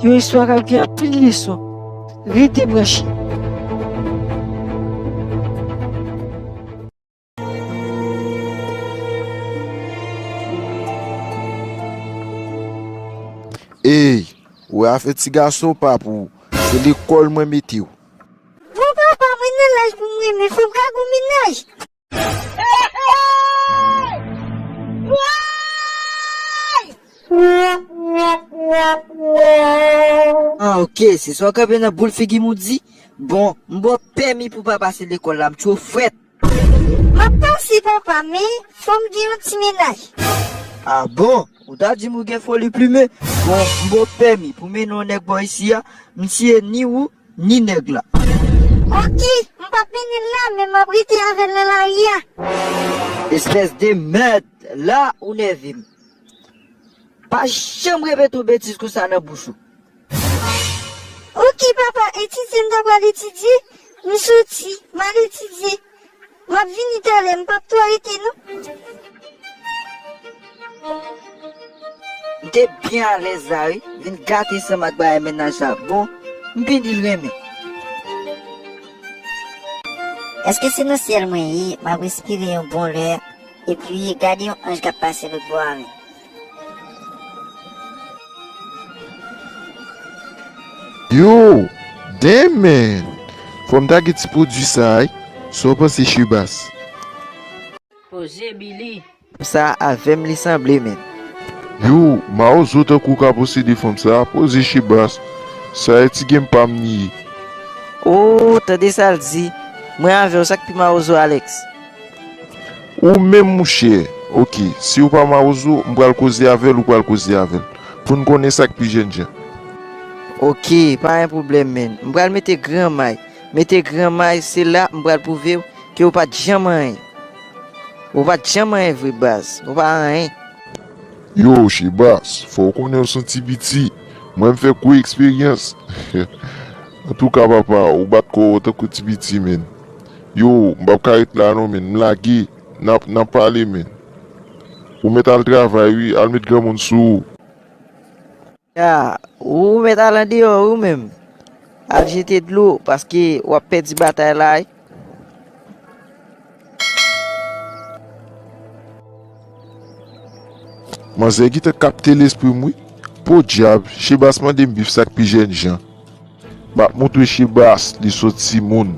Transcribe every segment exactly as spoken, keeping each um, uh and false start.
Yon istwa k ap gen anpil leson. Rete branche. Ey, ou wè afè ti gason pa pou ou, se lekòl mwen mete w. Bon papa, mwen nan laj pou mwen renmen fanm ka gon mennaj. Ah, ok, se sa w kanpe nan boul figi m ou di? Bon, m ba w pèmi pou w pa pase lekòl la, m tchwe w frèt. M ap pase, papa, men fò m gen yon ti mennaj. Ah bon? Ou ta di m ou gen foli plimen? Bon, m ba w pèmi pou mennen yon nèg bò isi a, m tiye ni ou, ni nèg la. Ok, m p ap mennen l la, men m ap rete avè l nan lari a. Espès de mèd, la ou nève m. Pa janm repete yon betiz konsa nan bouch ou. Ok, papa, etidye m ta pral etidye, m soti, m al etidye. M ap vini talè, m p ap twò rete non. M te byen alèz la wi, vin gate san m ak bagay mennaj la. Bon, m pini l renmen. Èske se nan syèl mwen ye, m ap respire yon bon lè, epi gade yon anj k ap pase lòt bò a men. Yo, damn man! Fò m ta gen ti pwodui sa a wi. Sa w panse Chebas? Poze Billy. Sa avè m li sanble men. Yo, mawozo tankou w ka posede fanm sa, poze Chebas. Sa e ti game pa m li ye. O, tande sa l di. Mwen avè w, sa k pi mawozo Alex? Ou menm mouchè. Ok, si w pa mawozo, m pral koze avè l, ou pral koze avè l. Pou n konnen sa k pi jènjan. Ok, pa gen pwoblèm, men. M pral mete gran may. Mete gran may, se la m pral pwouve w ke w pa t janm anyen. Ou pa t janm anyen vre, baz. Ou pa anyen. Yo, Chebas, fò w konnen w se yon ti piti. Mwen, m fè gwo eksperyans. Antouka, papa, ou bat kò w tankou ti piti, men. Yo, m p ap ka ret la non, men. M lage. N ap, n ap pale, men. Ou mèt al travay, wi. Al met granmoun sou ou. Ya, ou mèt al andeyò, wi, ou menm. Al jete dlo, paske w ap pèdi batay la, wi. Manzè gentan kapte lespri m, wi. Podyab, Chebas mande m bif sa k pi jènjan. M ap montre Chebas li se yon timoun.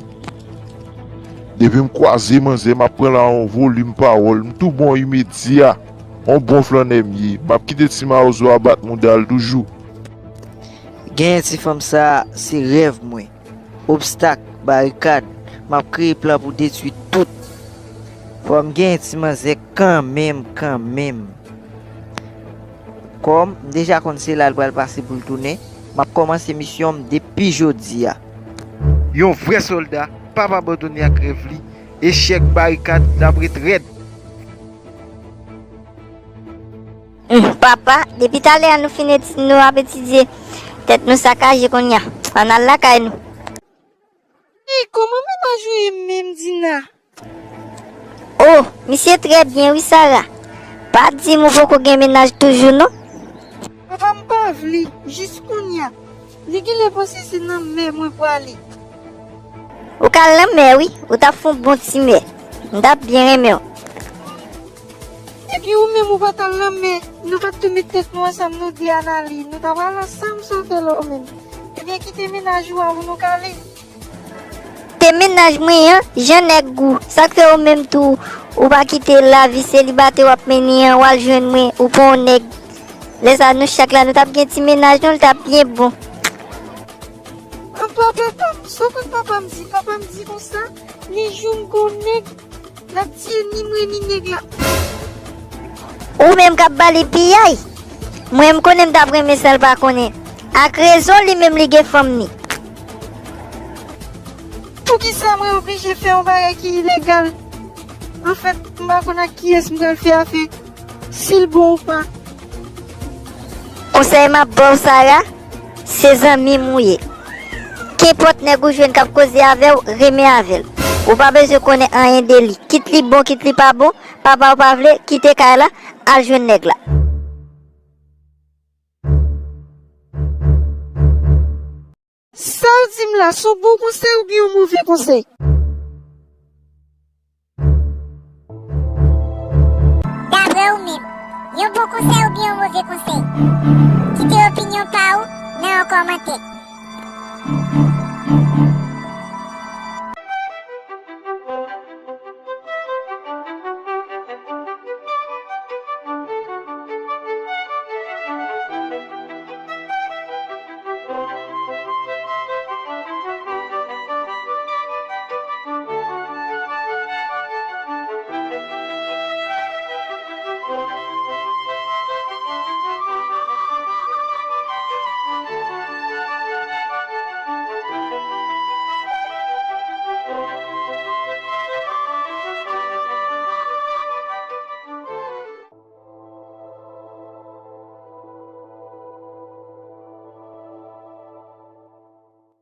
Depi m kwaze manzè, m ap pran l a yon volim pawòl. M tou bon imedya. Yon bon flannè m ye. M ap kite ti mawozo a bat mouda l toujou. Genyen ti fanm sa a, se rèv mwen. Obstak, barikad, m ap kreye plan pou detwi tout. Fò m genyen ti manzè kanmenm, kanmenm. Kòm m deja konn se la l pral pase pou l tounen, m ap kòmanse misyon m depi jodi a. Yon vrè sòlda p ap abandone ak rèv li. Echèk, barikad, l ap ret rèd. Hum, papa, depi talè a nou fin eti-, nou ap etidye. Tèt nou sakaje kounye a. Ann al lakay nou. Ey, kòman mennaj ou ye menm, Dina? Oh, misye trè byen wi, Sara. Pa di m ou poko gen mennaj toujou, non. Papa m pa vle, jis kounye a. Li genlè panse se nan mè mwen prale. Ou ka al nan mè wi, ou t ap fè yon bon ti mè. M t ap byen renmen w. Epi ou menm ou pa t al nan mè, nou pa t tou met tèt nou ansanm nou de a n ale, nou ta pral ansanm sa w fè la w menm. Ebyen kite mennaj ou a pou nou k ale. Te mennaj mwen an, jan nèg ou. Sa k fè ou menm tou, ou pa kite lavi selibatè w ap mennen an, w al jwenn mwen, ou pran yon nèg. Lè sa nou chak la, nou t ap gen ti mennaj nou, l t ap byen bon. Apa papa m, sa w konn papa m di? Papa m di konsa, li jou m gon nèg, Ap tiye ni mwen ni nèg la. Ou menm k ap ba li piyay. Mwen m konnen m t ap renmen sa l pa konnen. Ak rezon li menm li gen fanm ni. Poukisa mwen oblije fè yon bagay ki ilegal? Anfèt, m pa konn ak kiyès m pral fè afè, si l bon ou pa. Konsèy m ap ba w, Sara, se zanmi m ou ye. Kenpòt nèg ou jwenn k ap koze avè w, renmen avè l. Ou pa bezwen konnen anyen de li. Kit li bon, kit li pa bon, papa w pa vle, kite kay la, al jwenn nèg la. Sa w di m la, se yon bon konsèy oubyen yon move konsèy? Daprè ou menm, yon bon konsèy oubyen yon move konsèy? Kite opinyon pa ou nan yon kòmantè.